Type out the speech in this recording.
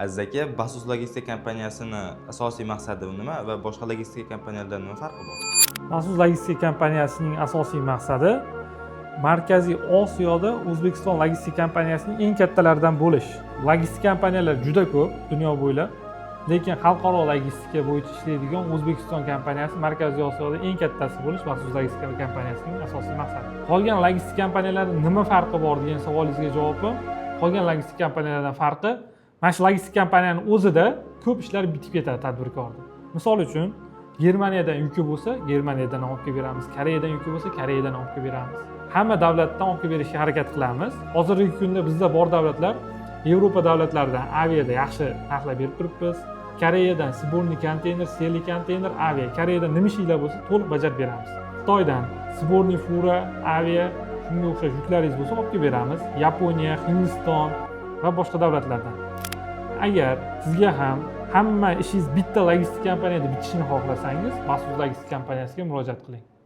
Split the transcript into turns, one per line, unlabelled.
Aziz aka, Basus logistika kompaniyasini asosiy maqsadi nima va boshqa logistika kompaniyalardan nima farqi bor?
Maxsus logistika kompaniyasining asosiy maqsadi Markaziy Osiyoda O'zbekiston logistika kompaniyasining eng kattalaridan bo'lish. Logistika kompaniyalar juda ko'p dunyo bo'ylab, lekin xalqaro logistika bo'yicha ishlaydigan O'zbekiston kompaniyasi Markaziy Osiyoda eng kattasi bo'lish Maxsus logistika kompaniyasining asosiy maqsadi. Qolgan logistika kompaniyalaridan nima farqi bor degan savolingizga javobim: qolgan logistika kompaniyalardan farqi, mana shu logistika kompaniyani o'zida ko'p ishlar bitib ketadi tadbirkorda. Misol uchun, Germaniyadan yuki bo'lsa, Germaniyadan olib kelib beramiz, Koreyadan yuki bo'lsa, Koreyadan olib kelib beramiz. Hamma davlatdan olib kelib berishga harakat qilamiz. Hozirgi kunda bizda bor davlatlar: Yevropa davlatlaridan aviada yaxshi narxlar berib turibmiz, Koreyadan сборный konteyner, seli konteyner, avia, Koreyadan nima ishinglar bo'lsa, to'liq bajarib beramiz. Xitoydan сборный фура, avia, shunga o'xshash yuklaringiz bo'lsa, olib kelib beramiz. Yaponiya, Hindiston va boshqa davlatlardan. Agar sizga ham hamma ishingiz bitta logistika kompaniyada bitishini xohlasangiz, Maxsus logistika kompaniyasiga murojaat qiling.